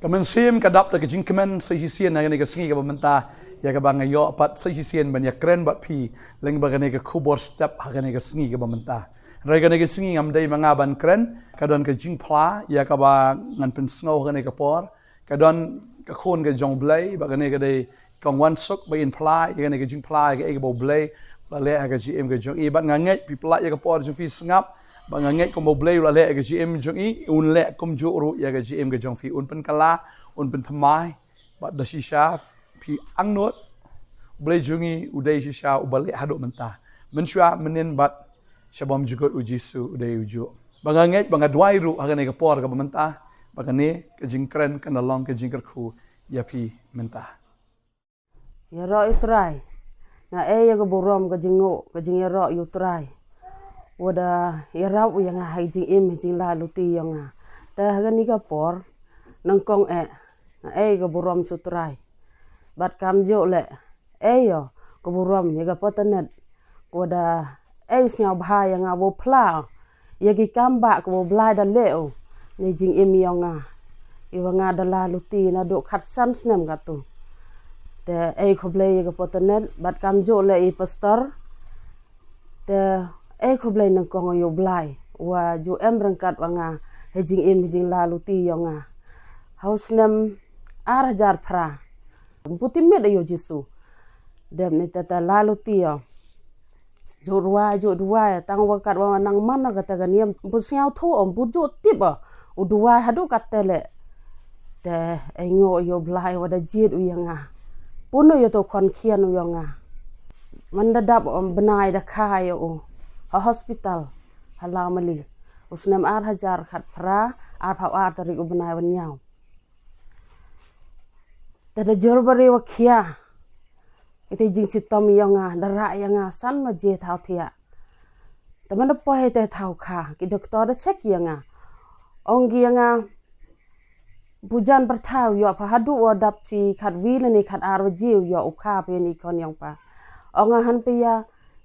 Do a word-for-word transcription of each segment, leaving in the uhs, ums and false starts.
Ka mynsiem ka dap da ka jingkmen sa shisien ha kane ka sngi kaba mynta, ïa kaba nga ïoh pat sa shisien ban ïakren bad phi lyngba kane ka khubor step ha kane ka sngi kaba mynta. Hynrei kane ka sngi ngam dei ma nga ban kren, ka don ka jingphla ïa kaba ngan pynsngew ha kane ka por. Ka don ka khun ka jong U Blei, bad kane ka dei kong Wansuk ba in phla ïa kane ka jingphla ïa kaei kaba U Blei u la leh ha ka jingim ka jong i. Bad nga ngeit phi pla ïa ka por jong phi sngap, bad nga ngeit kumba U Blei u la leh ïa ka jingim jong i, un leh kumjuh ruh ïa ka jingim ka jong phi. Un pynkylla, un pynthymmai, bad da shisha phi angnud, U Blei jong i u dei shisha uba leh haduh mynta, mynshuwa, mynnin bad sha bymjukut. U Jisu u dei ujuh. Ba nga ngeit, ba nga duwai ruh ha kane ka por kaba mynta ba kane ka jingkren kan da long ka jingkyrkhu ïa phi mynta. Ïaroh ïa U Trai. Nga ei ïa ka burom, ka jingnguh, ka jingïaroh ïa U Trai, wat la ïarap ïa nga ha ka jingim, ha ka jinglaitluti jong nga. Te ha kane ka por, nyngkong eh, nga ei ïa ka burom sha U Trai. Bad kumjuh leh, ei ïa ka burom ïa ka Patnat, wat la ei sngewbha ïa nga, wat la phla ïa ki kam ba ka U Blei u da leh ha kane ka jingim jong nga, iwa nga da laitluti naduh khatsan snem katto. Te ei khublei ïa ka Patnat, bad kumjuh leh ïa i pastor. Te ei khublei nyngkong ïa U Blei, uba ju em ryngkat bad nga ha ka jingim, ha ka jinglaitluti jong nga. Ha u snem ar hajar phra, ym pu tipmit ïa U Jisu. Dep ne te te laitluti ïa, ju duwai, ju duwai, tang wa katba nang man kata ka niam, ym pu sngewthuh, ym pu ju tip, u duwai haduh katta leh. Te ei nguh ïa U Blei, wat la jied u ïa nga. Pun u ïa uto u khon khian u ïa nga. Man da dap, um, bnai da kha ïa u ha hospital ha Lawmali, u snem ar hajar khatphra, arphew ar tarik u bnai ba ñiew. Te da jur ba riwa khia. Ite jingshitom ïa nga, da rah ïa nga san baje thaw thiah. Te man da poi ite thaw kha, ki doktor da check ïa nga. Ong ki ïa nga, bujan pyrtha u ïoh pha haduh wa dap shi khatwi lane khatar baje u ïoh u kha pha ïa i khon ïong pha. Ong nga hynrei pha ïa,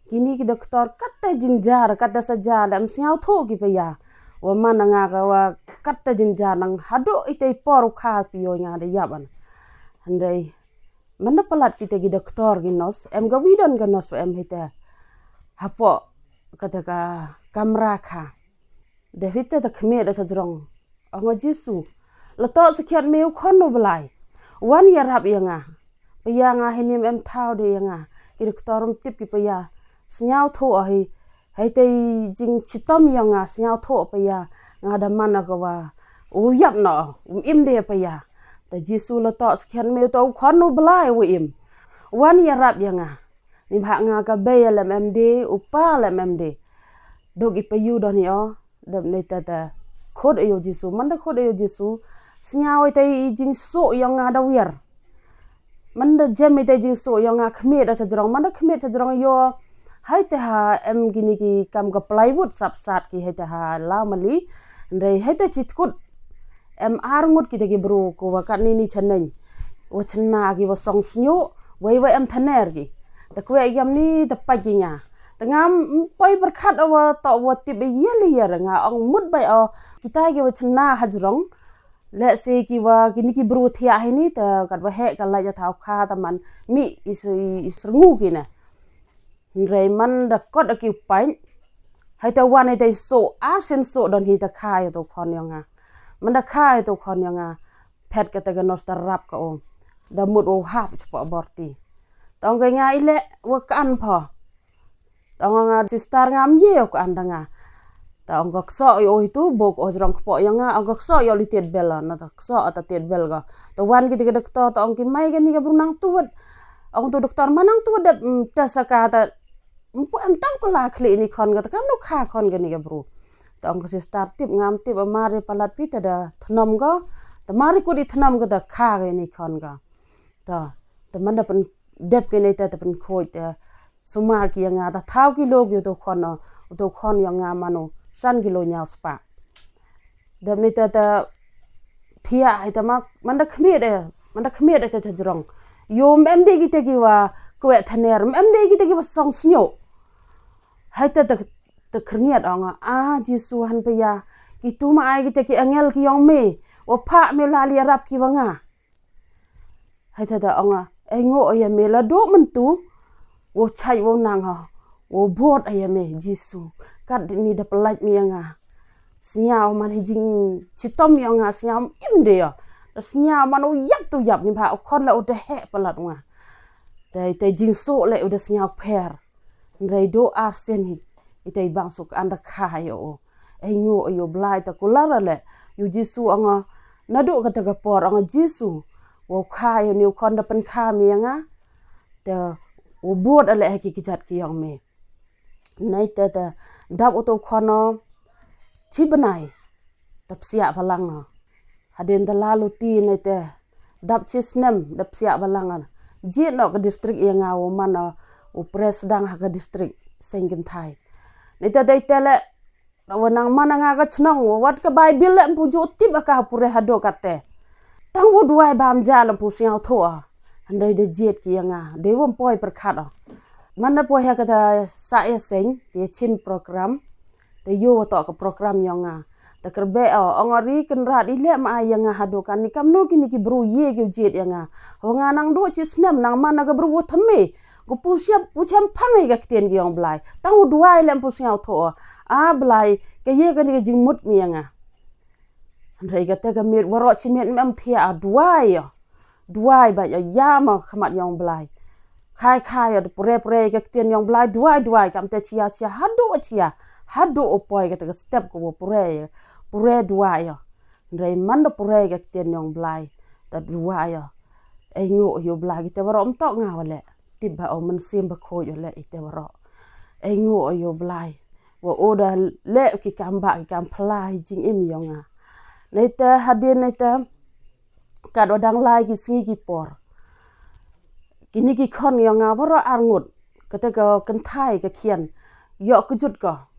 kini ki doktor katta jynjar, katta saja, leh ym sngewthuh ki pha ïa. Wa man nga ka wa katta jynjar nang haduh ite i por u kha pha ïa nga da ïap an. Hynrei man da palat kite ki doktor ki nurse, em ka wi don ka nurse em hite hapoh kata ka kamra kha. Da hite da khmih da sa jrong. Ong nga Jisu, la toh sakhiat me u khon u Blei. Wan ïarap ïa nga. Pha ïa nga hini ym em thaw de ïa nga. Ki doktor ym tip ki pha ïa. Sngewthuh hi. Hei te jingshitom ïa nga sngewthuh pha ïa. Nga da man ka wa u ïap noh, um im de pha ïa. Te Jisu la toh sakhiat me u to u khon u Blei u im. Wan ïarap ïa nga. Ni bha nga ka bei lem em de, u pa lem em de. Duk i pa ïu don ïa, dep ne te te. Khot ïa u Jisu, man da khot ïa u Jisu. Sngew ïa te i jingsuh ïa nga da wiar. Man da jem ïa te jingsuh ïa nga khmih da cha jrong, man da khmih cha jrong ïa. Hai te ha em kini ki kam ka plywood sap sat ki hai te ha Lawmali. Ndai hai te chitkut. Em ar ngut kite ki bru ko wa kat ni ni chaneng. Wa chna ki wa song snyo, wei wa em thaner ki. Te kwek yam ni te pa ki nga. Te ngam poi berkat wa to wa tip ïa li ïa nga ong mut bai o. Kita ki wa chna ha jrong. Leh se ki wa kini ki bru thiah hi ni te kat wa heh ka la ja thaw kha ta man mi is is rngu ki na. Nrei man da kot a ki u pain. Hai ta wan hai ta i so, ar sen so don hi ta kha ïa to khon ïa nga. Man da kha ïa to khon ïa nga. Phet ka ta ka nos ta rap ka o. Da mut o hap chpa borti. Tong ka nga i le wa ka an pho. Tong nga sister nga am ye o ka an da nga. Ta ong ka kso ïa o hi tu, bok o jrong kpo ïa nga, ong ka kso ïa o li tiet bel na ta kso ta tiet bel ka. Ta wan ki ta ka doktor, ta ong ki mai ka ni ka bru nang tuwet. Ong tu doktor ma nang tuwet dep, mm, ta sa ka ta Mpu em tang ko la khlieh ni khon ka, ta kam no kha khon ka ni ka bru. Ta ong ka sister tip ngam tip, a mar i palat phi ta da thnom ka. Ta mar i kut i thnom ka ta kha ka ni khon ka. Ta, ta man da pen dep ka ni ta, ta pen khoi ta. Sumar ki ïa nga ta thaw ki lo ki u to khon, u to khon ïa nga mano san kilo ñiaw spah. Dep ni ta ta thiah hai ta ma, man da khmih de, man da khmih de ta cha jrong. Yo mem de kita ki wa kwek thaner, mem de kita ki wa song snyo. Hai ta ta, ta khyrngiat ong, a Jisu han pa ïa, ki tu ma ai kita ki angel ki yong me, Wa phah me la li rap ki wa nga. Hai ta da ong a, ai ngo ya me la do mentu. Wo chai wo nang ha. Wo bot ya me Jisu. Kat ni da pelait me ya nga. Snya man hi jing chitom ya nga snya im de ya. Da snya man u yap tu yap ni ba u khon la u de he palat nga. Dai te jing so le u da snya pher. Ndrei do ar sen hi. Itai bang suk anda kha yo. Ai ngo yo Blai ta kular le. Yo Jisu anga nadu kata ka por anga Jisu. Wo kha yo ni u khon da pen kha mi anga. Te wo bot ale ha ki kijat ki yong me. Nai te te dap uto khono chi benai. Dap siak balang no. Hadin da lalu ti nai te dap chi snem dap siak balang no. Jit no ka distrik ia nga wo man no. U pres dang ha ka distrik seng genthai. Nai te dai te le. Rawa nang man nga ka chnong wo wat ka Bible le mpu jo tip aka pure hado kate. Tang wo duai bam ja lampu siau tho a. Handai de jit ki ia nga. Dei wo mpoi perkhat o. Man da poi ha kata sa ia seng. Ia chim program. Te yo wa to ka program yong nga. Te kerbe o ong ri kenrat i le ma ai yong nga hadu kan ni kam no kini ki bru ye ki jit yong nga. Ho nga nang du chi snem nang man na ka bru wo thame. Ko pu siap pu chem phang i ka ktien ki yong Blai. Tang u duai lem pu siaw tho. A Blai ka ye ka ni ka jingmut mi yong nga. Hynrei ka te ka mit waro chi mit mem thia a duai yo. Duai ba ya ya ma khamat yong Blai. Khai khai ya pure pure ka ktien yong Blai duai duai kam te chia chia hadu chia hadu o poi ka te ka step ko pure pure duai ya. Ndrei man da pure ka ktien yong Blai ta duai ya. Ei ngu yo Blai ki te waro om tok nga wale. Tip ba o men sim ba kho yo le i te waro. Ei ngu yo Blai. Wa o da le ki kam ba ki kam pla hi jing im yong nga. Nei te hadin nei te. Ka do dang lai ki sngi ki por. Kini ki khon yong nga waro ar ngut. Kata ka kenthai ka khian. Yok kejut ka.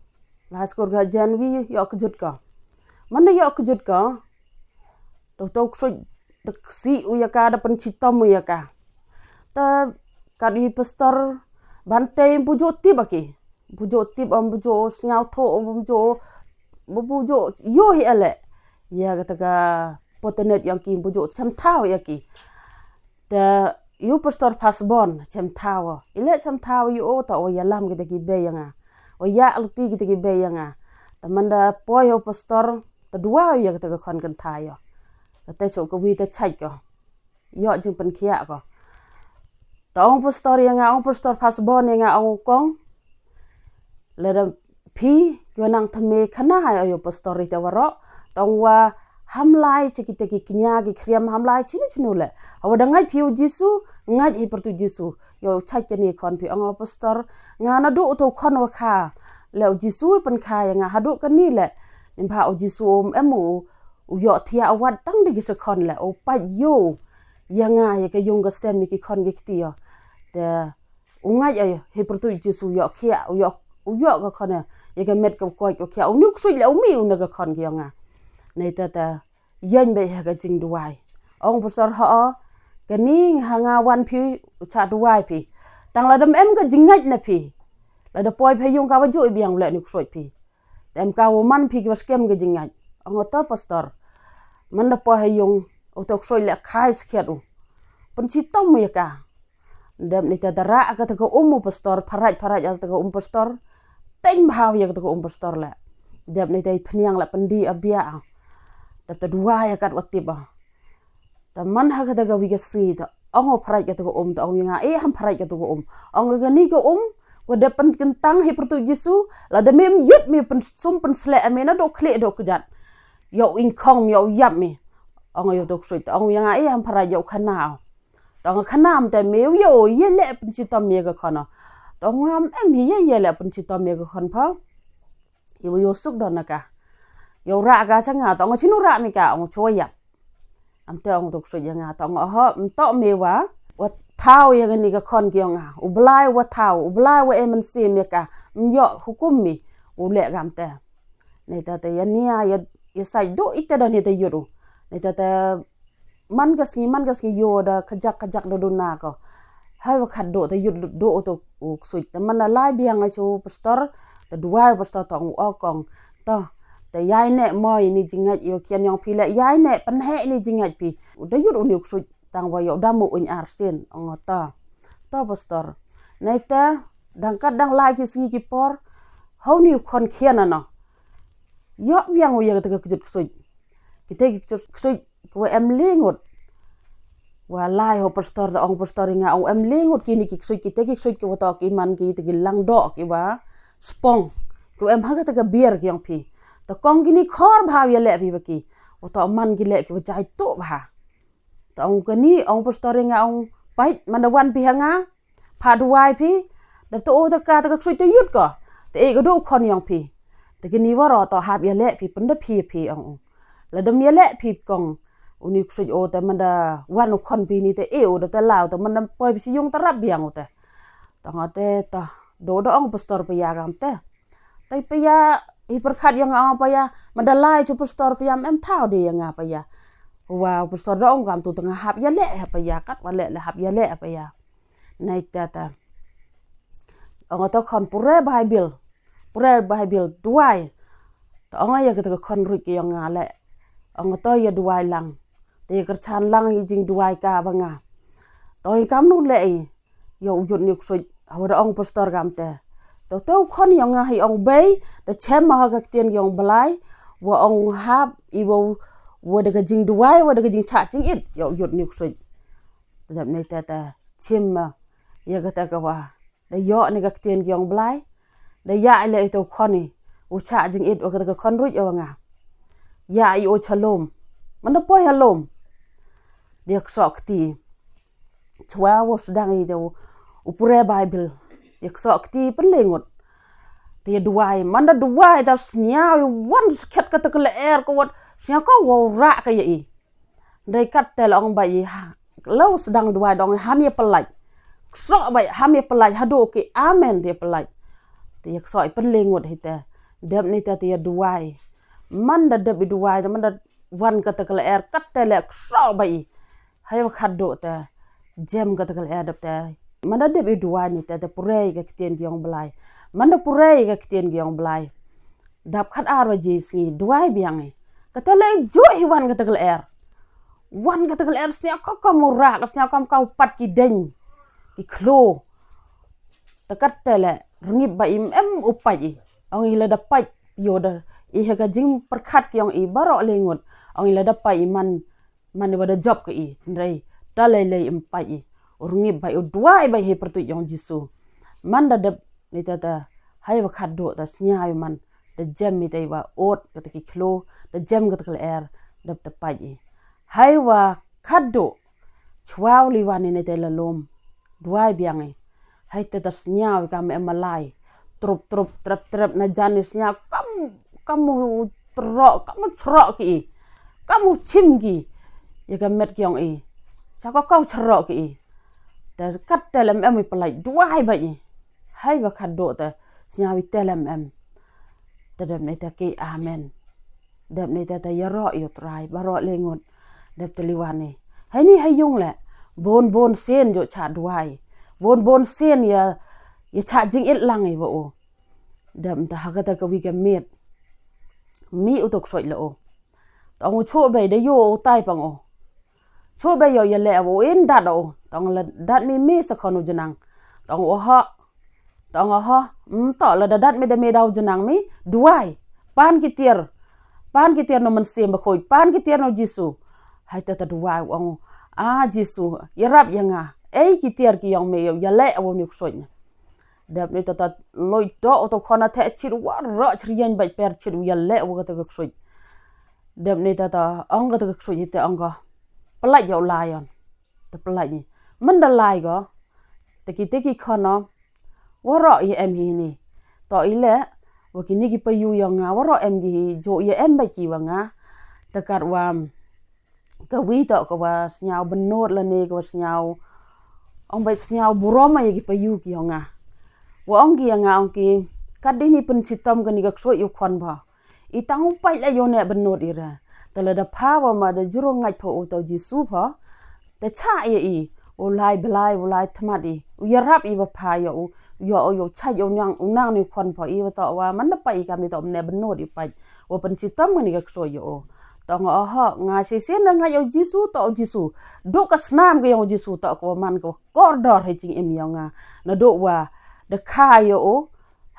Lai skor ka jan wi yok kejut ka. Mana yok kejut ka. To to ksoi da ksi u ya ka da pen chitom u ya ka. Ta ka di pastor ban te bujo tip aki. Bujo tip am bujo sngau tho am bujo bujo yo hi ale. Ya kata ka potenet yang ki bujo chem thau ya ki. Te yu pastor pasbon chem thaw. Ile chem thaw yu o ta o ya lam kita ki be ya nga. O ya alti kita ki be ya nga. Ta manda poi o pastor ta dua ya kita ka khon kan thayo. Ta te so ka wi ta chai ko. Yo jing pen khia ko. Ta ong pastor ya nga ong pastor pasbon ya nga ong kong. Lada phi yo nang thame khana hai ayo pastor ite waro tong wa hamlai chi kita ki knya ki kriam hamlai chini chinu le. Awa da ngai phi u Jisu ngai hi pertu Jisu. Yo chai kani khon phi ong pastor nga na du uto khon wa kha. Le u Jisu pen kha ya nga hadu kani le. Nimba u Jisu um em u u yo thia awat tang di ki se khon le u pa yo. Ya nga ya ka yung ka sem ya ki khon ki kti yo. Te u ngai ayo hi pertu Jisu yo khia u yo u yo ka khon ya ka met ka ko ko khia u nuk sui le u mi u na ka khon ki yo nga. Nei ta ta yan be ha ka jing duai. Ong pastor ho o kani ha nga wan phi u cha duai phi. Tang la dam em ka jing ngai na phi. La da poi phi yung ka wa ju biang le nuk sui phi. Tem ka wo man phi ki wa skem ka jing ngai. Ong to pastor. Man da poi ha yung u tok sui le khai skhiat u. Pen chitom ya ka. Dep ni te dara ka te ka um pastor pharaj pharaj ka te ka um pastor. Teng bhau ya ka te ka um pastor le. Dep ni te phniang le pendi abia. Dep te dua ya kat watip. Ta man ha ka te ka wi ka sngi ta ong o pharaj ka te ka um ta ong ya nga e ham pharaj ka te ka um. Ong ka ni ka um ko dep pen kentang hi pertu Jisu la da mem yut mi pen sum pen sle ami na do khle do kejat. Yo ing khong yo yap mi. Ong yo tok sui ta ong ya nga e ham pharaj yo khana. Tong khanam te me yo ye le pun chitom ye ka khon. Tong ngam em ye ye le pun chitom ye ka khon pha. Yo yo suk don ka. Yo ra ka changa tong chinu ra mi ka ong chua ya. Am te ong tuk sui ya nga tong ho mto me wa. Wa thau ye ni ka khon ki nga. U Blai wa thau, u Blai wa em si me ka. Yo hukum mi. U le gam te. Nei ta te ya nia ya ya sai do ite don ite yuru. Nei ta te man ka sngi man ka sngi yo da kajak kajak do do na ko. Hai wa khat do ta yut do to u ksui ta man la lai biang a chu pastor ta duai pastor ta ong u okong ta Te ïai neh mo ïa ini jingngeit ïa u khian ïong phi leh, ïai neh pynheh ini jingngeit phi. U da ïut uni u ksuid tang wa ïoh dam u uiñ ar sien, ong o ta. Ta pastor. Nai ta dang kat dang lai ki sngi ki por. Hau ni u khon khian ano. Ïoh biang u ïa kata ka kjut ksuid. Kita ki kjut ksuid ki wa em li ngut. Wa lai ho pastor ta ong pastor ïa nga ong em li ngut kini ki ksuid kita ki ksuid ki wa tok iman ki ta ki lang dok ki wa spong. Ki wa em ha kata ka biar ki ong phi. Ta kong kini khor bha ïa leh phi wa ki. Wa tok man ki leh ki wa jai tu bha. Ta ong kani ong pastor ïa nga ong pait man da wan phi ha nga. Pha duwai phi. Da ta o ta ka ta ka ksuid ta ïut ko. Ta e ka du khon ïong phi. Ta kini waro ta hap ïa leh phi pynda phi phi ong. La dam ïa leh phi kong. Uni ksuid o ta man da wan u khon phi ni ta e o da ta lau ta man da poi phi si yung ta rap biang o ta. Ta nga te ta do da ong pastor pa ïa gam te. Tai pa ïa i perkhat ïong nga pa ïa. Man da lai chu pastor pa ïa em thau de ïa nga pa ïa. Wa pastor da ong gam tu ta nga hap ïa leh pa ïa kat wa leh le hap ïa leh pa ïa. Nai ta ta. Ong ta khon pure Bible. Pure Bible duwai. Ta ong ïa kata ka khon ruit ki ïong nga leh. Ong ta ïa duwai lang. Ta ïa kerchan lang ïa jing duwai ka ba nga. Ta ong kam nu leh i. Ïa u ïut ni u ksuid. Hawa da ong pastor kam te. Ta ta u khon ïong nga hi ong bei. Ta chem ma ha ka ktien ki ïong Blai. Wa ong hap i wa wa da ka jing duwai wa da ka jing chah jing it. Ïa u ïut ni u ksuid. Dep ni te te chim ma ïa kata ka wa da ïoh ni ka ktien ki ong Blai. Da ïa i le i to khon i u cha jing it wa kata ka khon ruit wa nga. Ïa i o cha lum man da poi ha lum. Dia ksok kti chwa wa sdang i da u pure Bible. Dia ksok kti pynlengut. Dia duwai man da duwai da sniaw i wan skhet kata ka le er ka wat sniaw ka wa ra ka ïa i. Ndai kat te la ong ba i ha. Lo sdang duwai dong ham ïa pelaj. Ksok ba ham ïa pelaj hadu ki amen dia pelaj. Te ïa ksok i pynlengut hi te. Dep ni te te ïa duwai. Man da dep i duwai man da wan kata ka le er kat te le ksok ba i. Hai wa khat do te. Jem kata ka le er dep te. Man da dep i duwai ni te te purei ka ktien ki ong Blai. Man da purei ka ktien ki ong Blai. Dap khat ar wa ji sngi duwai biang i. Kata le ju hi wan kata ka le er. Wan kata ka le er sniaw ka kam u ra ka sniaw kam ka u pat ki deng. Ki khlo. Ta kat te le rngip ba i em u pait i. Ong i la da pait ïo da. I ha ka jing perkhat ki ong i baro le ngut. Ong i la da pait i man man i wa da jop ka i. Ndrei ta lei lei im pait i. U rngip ba i u duwai ba i hi pertuit ïong Jisu. Man da dep ni ta ta hai wa khat do ta sniaw i man. Da jem i ta i wa ot kata ki khlo da jem kata ka le er dep ta pait i. Hai wa khat do chwa u li wan i ni ta i la lum. Duwai biang i. Hai te ta sniaw i kam em malai. Trup trup trep trep na jan i sniaw kam kam u trok kam u trok ki i. Kam u chim ki. Ïa ka met ki ong i. Cha ka kau trok ki i. Te kat te lem em i pelaj duwai ba i. Hai wa khat do te sniaw i te lem em. Te dep ni te ki amen. Dep ni te te ïa ro ïa u trai ba ro le ngut. Dep te liwan i. Hai ni hai yung le. Bon bon sen jo cha duwai. Bon bon sen ïa ïa cha jing it lang i wa u. Dep te ha kata ka wi ka met. Mi u tok soi le u. Tong u chu bei de ïo u tai pang u. Chu bei ïo ïa le u in dat u. Tong la dat mi mi sa khon u jenang. Tong u ho. Tong u ho. Mto la da dat mi de mi dau jenang mi. Duwai. Pan ki tiar. Pan ki tiar no man sim ba khoi. Pan ki tiar no Jisu. Hai ta ta duwai u ong. A Jisu. Ïa rap ïa nga. Ei ki tiar ki ïong mi ïo ïa le u ni u soi. Dep ni ta ta loi do u to khona the chit wa ro chrian bai per chit u ïa le u kata ka ksuid. Dep ni ta ta ong kata ka ksuid te ong ka. Pelaj ïa u lion. Ta pelaj ni. Man da lai ko. Te ki te ki khona. Wa ro i em hi ni. To i le. Wa ki ni ki pa yu ïa nga wa ro em ki hi jo ïa em bai ki wa nga. Te kat wa ka wi to ka wa sniaw benot la ne ka wa sniaw ong bai sniaw burom ïa ki pa yu ki ong nga. Wa ong ki ïa nga ong ki kat di ni pynchitom ka ni ka ksoi yu khon ba. I tang u pai la yu ne benot i ra. Ta la da pha wa ma da juro ngait pha u to Jisu pha. Ta cha ïa i u lai belai u lai thmat i. U ïa rap i wa pha ïa u ïa u ïa u cha ïa u nang u nang ni khon pha i wa to wa man da pai i kam ni to ne benot i pai. Wa pynshitom ngan ïa ka ksuid ïa u. To nga, oho, nga shisien da ngeit ïa u Jisu, to u Jisu. Duh ka snam ka ïong u Jisu, to ka wa man ka wa kordor ha jingim ïong nga. Naduh wa da kha ïa u.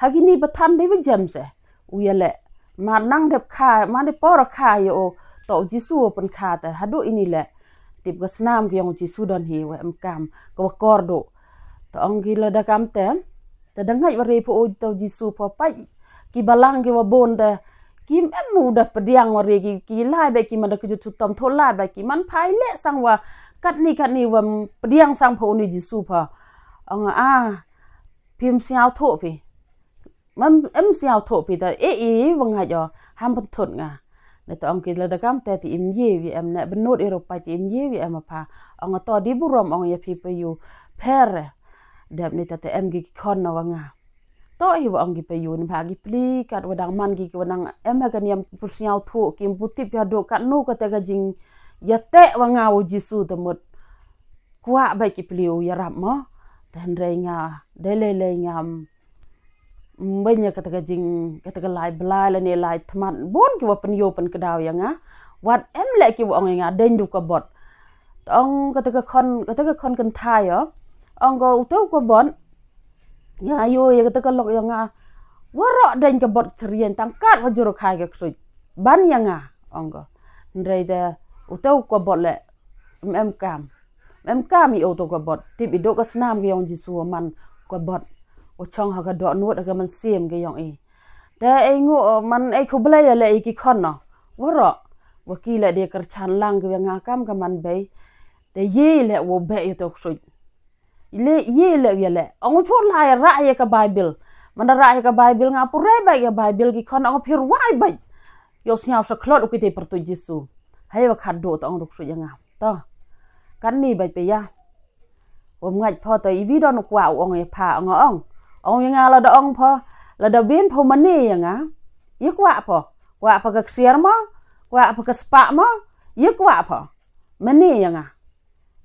Ha kini ba than dei ba jem se. U ïaleh. Mar nang dep kha, mar dep por kha ïa u. To u Jisu wa pynkha te. Haduh ini leh. Tip ka snam ka ïong u Jisu don hi wa em kam. Ka wa kordor. To ong ki lada kam te. Te da ngeit wa re pha u to Jisu pha pait. Ki balang ki wa bun te. Ki em u da pdiang wa re ki, ki lai ba ki man da kjut sutom tho lai ba ki man phai leh sang wa. Katni katni wa pdiang sang pha uni Jisu pha. Ong a, phim siaw tho phi. Mam em siaw tho phi ta e e wa ngeit o. Ham pynthut nga. Ne to ong ki lada kam te ti im ye wi em ne benut i ro pait ti im ye wi em a pha. Ong a to di burom ong ïa phi pa yu. Pher. Dep ni ta te em ki ki khon na wa nga. To hi wa ong ki pa yu ni ba ki pli kat wa dang man ki ki wa nang em ha ka niam pu siaw tho ki pu tip ïa do kat nu ka te ka jing ïa te wa nga u Jisu te mut. Kwah ba ki pli u ïarap mo. Te hynrei nga dei lei lei nga. Mbeñ ïa kata ka jing, kata ka lai blai lane lai thmat. Bun ki wa pynïoh pynkdaw ïa nga. Wat em leh ki wa ong ïa nga, deng du ka bot. Ong kata ka khon, kata ka khon kynthai ïa. Ong ko uto ka bot. Ïa ïo ïa kata ka lok ïa nga. Waroh deng ka bot cherien tang kat wa juro khai ka ksuid. Ban ïa nga, ong ko. Hynrei te uto ka bot leh, em em kam. Em kam i uto ka bot. Tip i do ka snam ka ïong Jisu man ka bot. U chong ha ka do nuot ha ka man sim ka ïong i. Te ei ngu man ei khublei ïa le i ki khon no. Waroh. Wa ki le de kyrchan lang ka ïa nga kam ka man bei. Te ye le wo be i to ksuid. Le ye le ïa le. Ong u chot la ïa ra ïa ka Bible. Man da ra ïa ka Bible nga pure ba ïa Bible ki khon ong phir wai ba. Ïa u sñiaw sa khlot u kite pyrtuit Jisu. Hai wa khat do to ong to ksuid ïa nga. To. Kan ni bai pe ïa. Wam ngait pho to i vi don u kwah u ong ïa pha ong ong. Ong ïa nga la da ong pho. La da bin pho mane ïa nga. Ïa kwah pho. Kwah pho ka ksiar mo. Kwah pho ka spah mo. Ïa kwah pho. Mane ïa nga.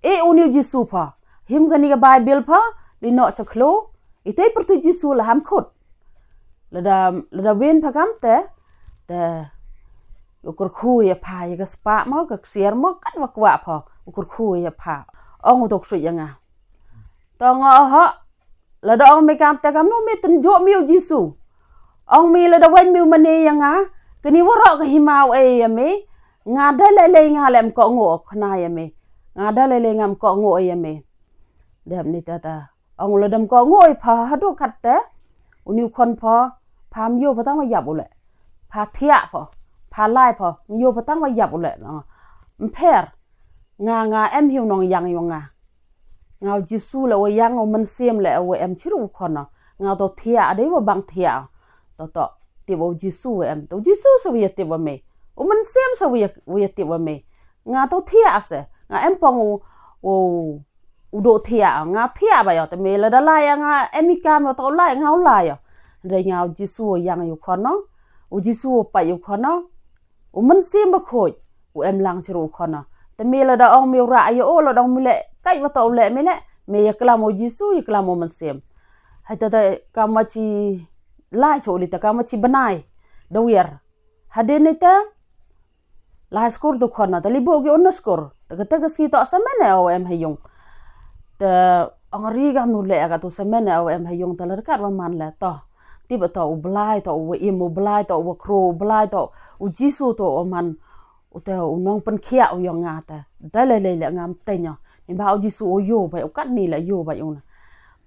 E u ni u Jisu pho. Him ka ni ka Bible pho. Li no cha khlo. Itei pyrtuit Jisu la ham khut. Lada, lada win pha kam te, te, u kyrkhu ïa pha, ïa ka spah mo, ka ksiar mo, kat wa kwah pha, u kyrkhu ïa pha. Ong u to ksuid ïa nga. To nga oho, lada ong mi kam te kam nu mi tynjuh mi u Jisu. Ong mi lada wain mi u mane ïa nga, kani waroh ka hima u ei ïa mi, nga da lei lei nga lem ko ngo khna ïa mi. Nga da lei lei ngam ko ngo ïa mi. Dep ni ta ta. Ong u la dem ko ngoi pha hadu kat te. U ni u khon pha, pha myo pha tang wa yap u le. Pha thiah pha, pha lai pha, myo pha tang wa yap u le. Mpher. Nga nga em hiu nong yang yu nga. Nga u Jisu le wa yang u mynsiem le wa em chiru u khon. Nga to thiah dei wa bang thiah. To to. Tip u Jisu wa em. To Jisu sa wa ya tip wa me. U mynsiem sa wa ya, wa ya tip wa me. Nga to thiah se. Nga em pong u, u u do thiah, nga thiah ba yo, te me la da la ya nga, em i kam yo to la, nga u la yo. Re nga u Jisu yang yu khon no, u Jisu pa yu khon no, u mynsiem ba khoj, u em lang chiru khon no. Te me la da ong me u ra yo, o la da ong me le, kai wa to le me le, me ya klam u Jisu, ya klam u mynsiem. Hai te te kam wa chi lai cho li te kam wa chi benai, da wiar. Hadin ni te, Lai skur tu khon na, ta libo ki underscore. Ta kata ka ski to sa mene o em hayung. Ta ong ri ka nu le ka tu sa mene o em hayung ta la dekat wa man le to. Ti ba to u blai to u im u blai to u kro u blai to u Jisu to u man u ta u nong pen khia u yong nga ta. Da le le le ngam tenyo. Ni ba u Jisu u yo ba u kat ni le yo ba u na.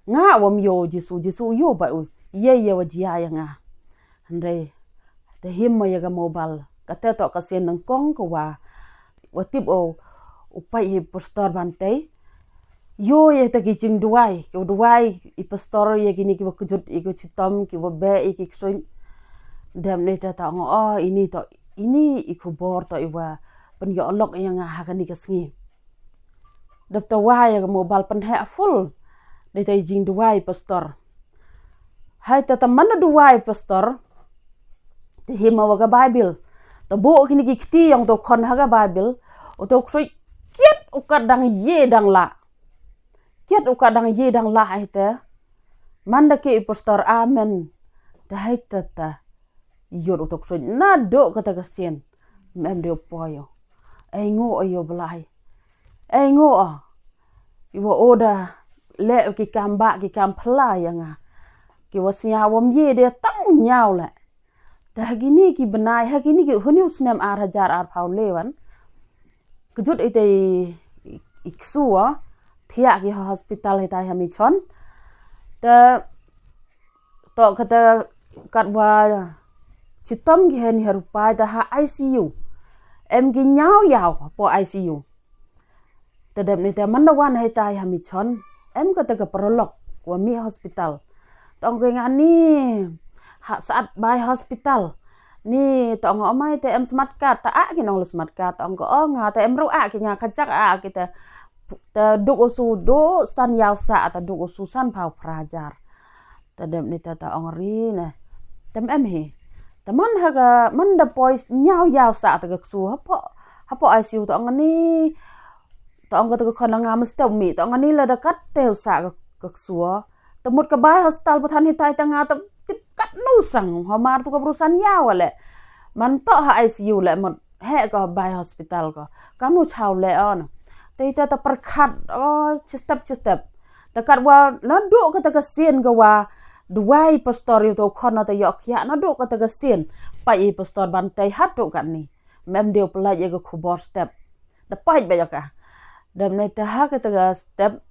Nga wam yo u Jisu, Jisu u yo ba u. Ye ye wa jia ya nga. Hynrei te him ma ya ka mobile. Kata to ka sien nang kong ka wa. Wa tip o u pai i pastor ban tei. Yo ya ta ki jing duwai. Ki duwai i pastor ya ki ni ki wa kujut i ki chitom ki wa be i ki ksuin. Dem ni ta ta ngo o ini to ini i khubor to i wa pen ya olok ya nga ha ka ni ka sngi. Dap ta wai ya ka mobile pen ha full. Dei ta i jing duwai pastor. Hai ta ta mana duwai pastor. Te hima wa ka Bible. Ta bo kini ki kti yang to khon ha ka Bible. O to ksui kiet u ka dang ye dang la. Kiet u ka dang ye dang la hai te. Manda ki i pastor amen. Te hai ta ta. Ïoh u tok suit naduh kata ka sien. Mem dei u poi ïoh. Ai ngo ïoh blai. Ai ngo a. Iwa oda le ki kam ba ki kam pla ïa nga. Ki wa sñiaw wam ye de tang ñiaw le. Ta ha kini ki bnai ha kini ki huni u snem ar hajar ar phaw le wan. Kjut ite i, i ksua thiah ki ha hospital hitai ha Michon. Ta to kata katwa chitom ki hen ha rupai ta ha I C U. Em ki ñiaw yaw po I C U. Ta dep ni ta manda wan hitai ha Michon. Em kata ka paralok wa mi hospital. Tong ke nga ni ha saat bai hospital. Ni tong o mai te em smart card ta a ki nong le smart card tong ko o nga te em ru a ki nga kajak a ki te te duk usu du san yaw sa ta duk usu san phaw prajar. Ta dem ni ta ta ong ri ne. Tem em hi. Ta man ha ka man da poi ñiaw yaw sa ta ka ksu hapo hapo I C U ta ong ni ta ong ka ta ka khon nga mesti mi ta ong ni la da kat te sa ka ka ksu. Ta mut ka bai hospital pathan hitai ta nga ta tip kat nu sang ha mar tu ka bru san yaw le. Man to ha I C U le mut he ka bai hospital ka ka nu chaw le on. Ta ita ta perkhat o chistep chistep. Ta kat wa na du ka ta ka sien ka wa duwai pastor yu to khon na ta yok ya na du ka ta ka sien. Pa i pastor ban tai hat tu kat ni. Mem deu pelaj ya ka khubor step. Ta pait ba ya ka. Dem ne ta ha ka ta ka step.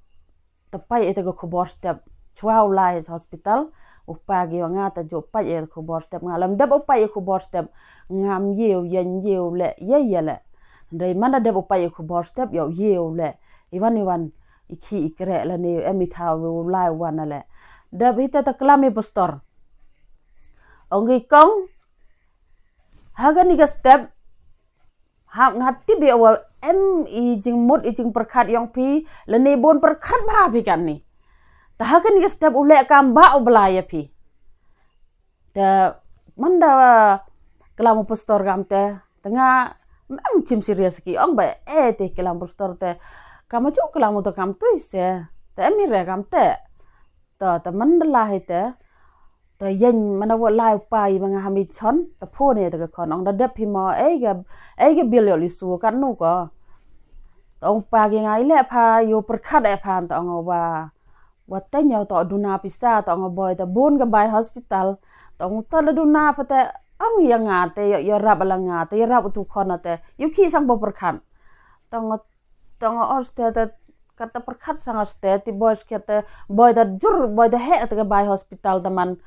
Ta pait ya ta ka khubor step. Chwa u lai hospital. U pa gi wa nga ta jo pait ya khubor step nga lam dep u pait ya khubor step. Ngam yeu yan yeu le ye ye le. Dei mana dep u pait ya khubor step yo yeu le. Iwan iwan i khi i kre la ne em i thaw u lai wan le. Dep hita ta klam i pastor. Ong i kong. Ha ka ni ka step. Ha nga tip ya wa em i jingmut i jing perkhat yong pi la ne bon perkhat ba pi kan ni. Ta ha ka ni ka step u le kam ba u bla ya pi. Te manda klam u pastor kam te te nga em chim serious ki ong ba e te klam pastor te kam chu klam u te kam tu se te em hi re kam te. Te te manda la hi te te yen mana wa lai pa i ma nga ha Michon te phone te ka khon ong da dep hi mo ei ga ei ga bil yo li su kan nu ko. Te ong pa ki nga i le pha yo perkhat e pha te ong wa Wa te ñiaw to duna pisa to nga boi te bun ka bai hospital. To nga to la duna pa te ang ya nga te ya rap la nga te ya rap tu khon te yu ki sang bo perkhat. To nga to nga or ste te kata perkhat sang ste ti boi ske te boi te jur boi te he te ka bai hospital te man.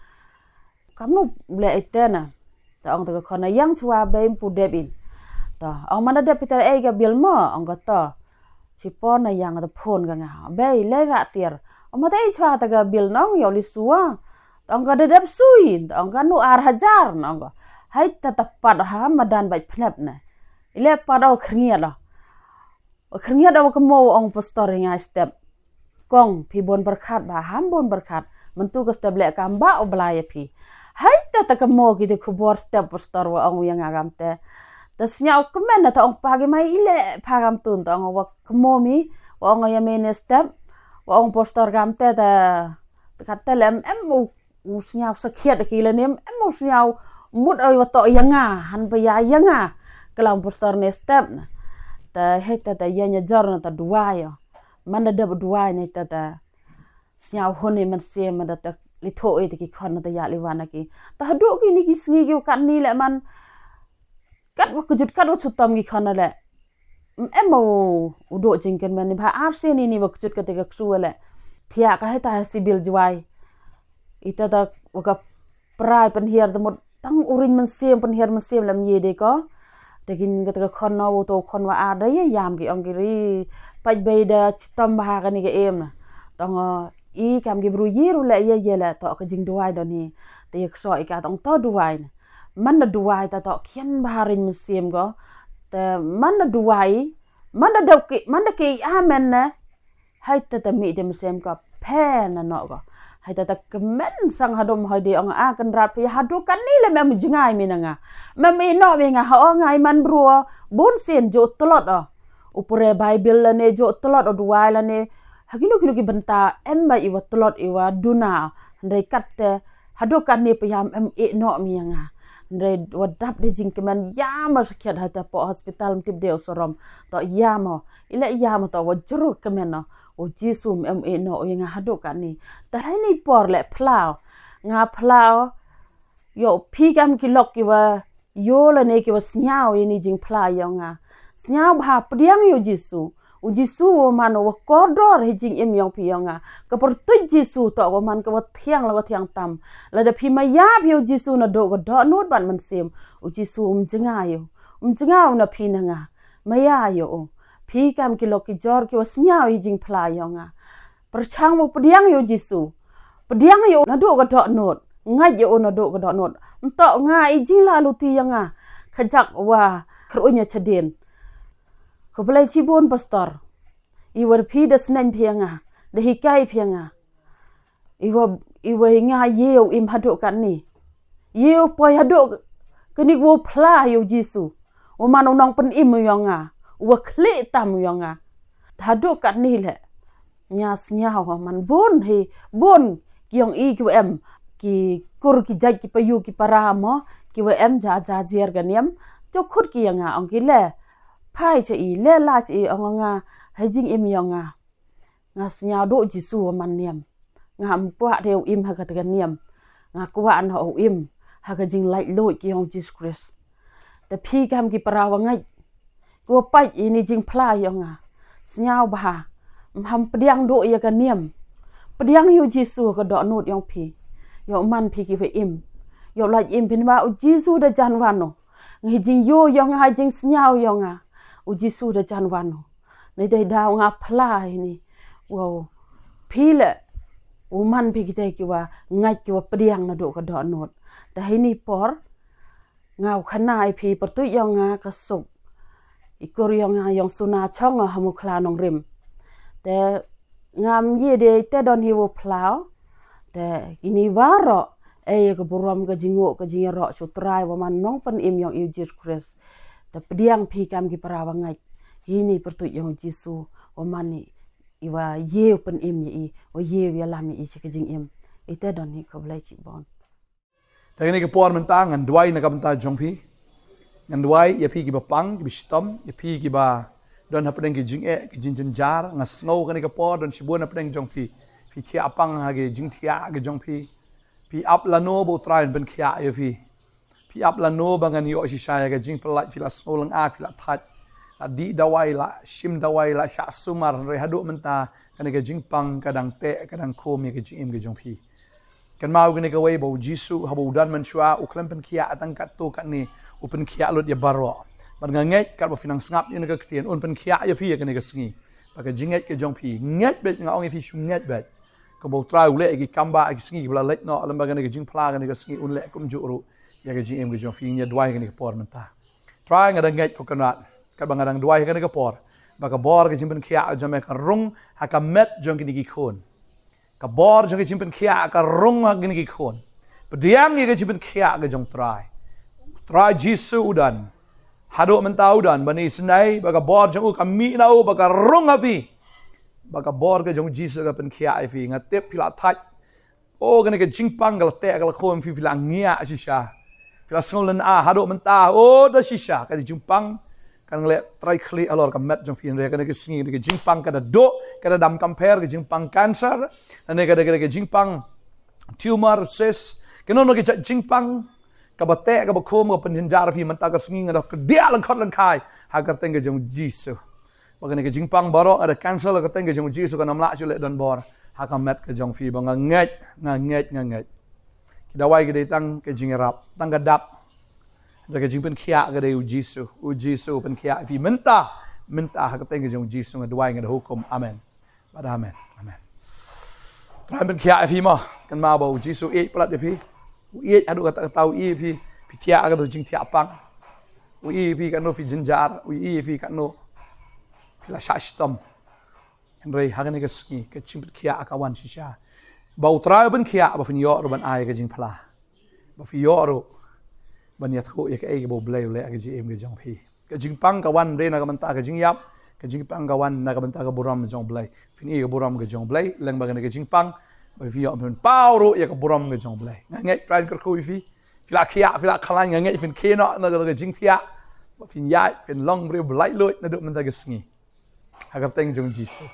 Kamnu ble ite na. Ta ong ta ka khon na yang chwa bei mpu dep in. Ta ong mana dep pita ei ka bil mo ong ka ta. Chipon na yang ta phone ka nga bei le ra tiar. Ong mata ei chwa ta ka bil nong yo li suwa. Ta ong ka dep sui ta ong ka nu ar hajar na ong ka. Hai ta ta pat ha madan bai phnep na. Ile pat o khriat lo. Khriat o ka mo ong pastor ngai step. Kong phi bon berkhat ba ham bon berkhat. Mentu ka step lek kam ba o belai phi. Hai ta ta ka mo ki te khubor step pastor wa ong yang agam te. Ta snya o kemen ta ong pagi mai ile pagam tun ta ong wa kemo mi wa ong ya mene step wa ong pastor gam te ta kata lem em u u sñiaw sakhiat ki la nem em u sñiaw mut oi wa to ya nga han pa ya ya nga. Klam pastor ne step na ta hek ta ta ya nya jor na ta duwai yo. Man da dep duwai ne ta ta sñiaw hun ne man se man da ta li tho e ta ki khon na ta ya li wan na ki ta hadu ki ni ki sngi ki kat ni le man kat wa kujut kat wa chutam ki khon na le. Em mo u do jingkyrmen ni ba ar se ni ni wa kjut ka te ka ksu le. Thia ka heta ha sibil jwai. Ita ta wa ka prai penhiar ta mut tang urin mensiem penhiar mensiem lam ye de ko. Te kin ka te ka khon no wa to khon wa ar da ye yam ki ong ki ri. Paj bei da chitom ba ha ka ni ka em na. Tong i kam ki bru ye ru le ye ye le to ka jingduwai do ni. Te ye kso i ka tong to duwai na. Man da duwai ta to kian ba ha rin mensiem ko. Te man da duwai man da dau ki man da ki amen ne. Hai ta ta mi de msem ka phe na no ka hai ta ta kemen sang hadom hai de ong a kan rat phe hadu kan ni le mem jingai mi na nga mem i no mi nga ha o ngai man bru bun sin jo tlot o upure bible la ne jo tlot o duwai la ne ha kino kino ki benta em ba i wa tlot i wa duna ndai kat te hadu kan ni phe yam em i no mi nga Hynrei wa dap de jingkmen ïa ma sakhiat ha ta po hospital, ym tip de u sarom. To ïa ma. Ile ïa ma to wa jru kmen no. U Jisu em e no u ïa nga haduh katni. Ta hini por le phlaw. Nga phlaw. Yo phi kam ki lok ki wa yo lane ki wa sñiaw ïa ni jingphla ïa nga. Sñiaw bha pdiang ïa u Jisu. U Jisu wa man wa kordor hi jingim yong phi yong nga. Ka pyrtuit Jisu to wa man ka wa thiang la wa thiang tam. Lada phi maya phi u Jisu naduh ka dohnud bad mynsiem. U Jisu um jngai ïa u. Um jngai na phi na nga. Maya ïa u. Phi kam ki lok ki jor ki wa sñiaw hi jingphla yong nga. Pyrchang u pdiang ïa u Jisu. Pdiang ïa u naduh ka dohnud. Ngait ïa u naduh ka dohnud. Ntok nga i jingla luti ïa nga. Khajak wa kruñ ïa chadien. Khublei chibun pastor. I wa phi da sneng phi ïa nga. Da hikai phi ïa nga. I wa i wa i nga ïa u im haduh katni. Ïa u poi haduh kani wa phla ïa u Jisu. Wa man u nongpynim u ïa nga. Wa khlieh tam u ïa nga. Haduh katni le. Nga sñiaw man bun hi bun ki yong i ki wa em ki kur ki jait ki payu ki para mo ki wa em ja ja jer ka niam. To khut ki ïa nga ong ki le phai cha i le la cha i ong nga ha jingim ïa nga. Nga sñiaw duh Jisu wa man niam. Nga ym kwah de u im ha ka ta ka niam. Nga kwah na u im ha ka jinglaitluid ki yong u Jisu Khrist. Te phi kam ki para wa ngait. Ki wa pait ini jingphla ïa nga. Sñiaw bha. Ym ham pdiang duh ïa ka niam. Pdiang ïa u Jisu ka dohnud yong phi. Ïa u man phi ki wa im. Ïa u lait im phin wa u Jisu da jan wano. Ngi jingyo ïa nga jingsñiaw ïa nga. U Jisu da jan wano. Ni dei daw nga phla ini. Wow. Phi le. U man phi ki dei ki wa ngait ki wa pdiang naduh ka dohnud. Ta hini por. Nga u khana i phi pyrtuit yong nga ka suk. I kur yong nga yong suna chong nga ha Mukhla Nongrim. Te ngam ye de te don hi wa phlaw. Te ini waro e ka burom ka jingu ka jingro shu trai wa man nongpynim yong i u Jisu Khrist. Te pdiang phi kam ki para wa ngait. Ini pyrtuit yong u Jisu wa man i wa ye u pynim i wa ye u ïalam i chi ka jingim. I te don hi khublei chibun. Ta kane ka por mynta ngan duwai na ka bynta jong phi. Ngan duwai ïa phi ki ba pang ki ba shitom ïa phi ki ba don hapdeng ki jingeh ki jingjynjar. Nga sngew kane ka por don shibun hapdeng jong phi. Phi thiah pang ha ki jingthiah ki jong phi. Phi ap lano ba u Trai un pynkhiah ïa phi. Phi ap lano ba ngan ïoh shisha ïa ka jingpyllait phi la sngew lynga phi la thait. La dih dawai la shim dawai la shah sumar hynrei haduh mynta kane ka jingpang ka dang teh ka dang khum ïa ka jingim ka jong phi. Kynmaw kane kawei ba u Jisu haba u don mynshuwa u khlem pynkhiah tang katto katne u pynkhiah lut ïa baroh. Bad nga ngeit katba phi nang sngap ïa kane ka ktien un pynkhiah ïa phi ïa kane ka sngi. Ba ka jingngeit ka jong phi ngeit beit nga ong ïa phi shu ngeit beit. Kumba u Trai u leh ïa ki kam ba ïa ki sngi kiba la leit noh lem ba kane ka jingphla kane ka sngi un leh kumjuh ruh ïa ka jingim ka jong phi. Ngi ïa duwai kane ka por mynta. Trai nga dang ngeit ko Kynrad katba nga dang duwai kane ka por ba ka bor ka jingpynkhiah ka jong me ka rung ha ka met jong kine ki khun. Ka bor jong ka jingpynkhiah ka rung ha kine ki khun. Pdiang ïa ka jingpynkhiah ka jong Trai. Trai Jisu u don. Haduh mynta u don ba ni snei ba ka bor jong u ka mih na u ba ka rung ha phi. Ba ka bor ka jong Jisu ka pynkhiah ïa phi nga tip phi la thait. O kane ka jingpang ka la teh ka la khum phi phi la ngiah shisha. Phi la sngew lynga haduh mynta o da shisha ka jingpang kan leh trai khlieh halor ka met jong phi hynrei kane ka sngi kane ka jingpang ka da duh ka da dam compare ka jingpang cancer. Hynrei kane kane ka jingpang tumor cyst kane kane ka jingpang kaba teh kaba khum ka pynjynjar phi mynta ka sngi nga da kdiah lyngkhot lyngkhai ha ka kyrteng ka jong Jisu. Ba kane ka jingpang baroh nga da cancel ha ka kyrteng ka jong Jisu kan ym lah shuh leh donbor ha ka met ka jong phi ba nga ngeit nga ngeit nga ngeit. Ki dawai ki dei tang ka jingïarap tang ka dak. Da ka jingpynkhiah ka dei u Jisu u Jisu pynkhiah phi mynta mynta ha ka kyrteng ka jong Jisu nga duwai nga da hukum amen. Bad amen. Amen. Trai pynkhiah ïa phi mo kynmaw ba u Jisu u ïeit palat ïa phi. U ïeit haduh katta katta u ïeit ïa phi. Phi thiah katno jingthiah pang. U ïeit ïa phi katno phi jynjar u ïeit ïa phi katno phi la shah shitom. Hynrei ha kane ka sngi ka jingpynkhiah ka wan shisha. Ba u Trai u pynkhiah ba phin ïoh ruh ban ai ka jingphla. Ba phi ïoh ruh ban ïathuh ïa kaei kaba u Blei u leh ha ka jingim ka jong phi. Ka jingpang ka wan re na ka bynta ka jingïap ka jingpang ka wan na ka bynta ka burom jong u Blei. Phin ïoh ka burom ka jong u Blei leng ba kane ka jingpang ba phi ïoh phin paw ruh ïa ka burom ka jong u Blei. Nga ngeit Trai un kyrkhu ïa phi. Phi la khiah, phi la khlaiñ, nga ngeit phin khie noh na ka jingthiah. Ba phin ïaid, phin long briew ba laitluid naduh mynta ka sngi. Ha ka kyrteng jong Jisu.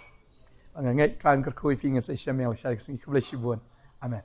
Nga ngeit Trai un kyrkhu ïa phi, ngin sa ïashem ïa ka sngi. Khublei shibun. Amen.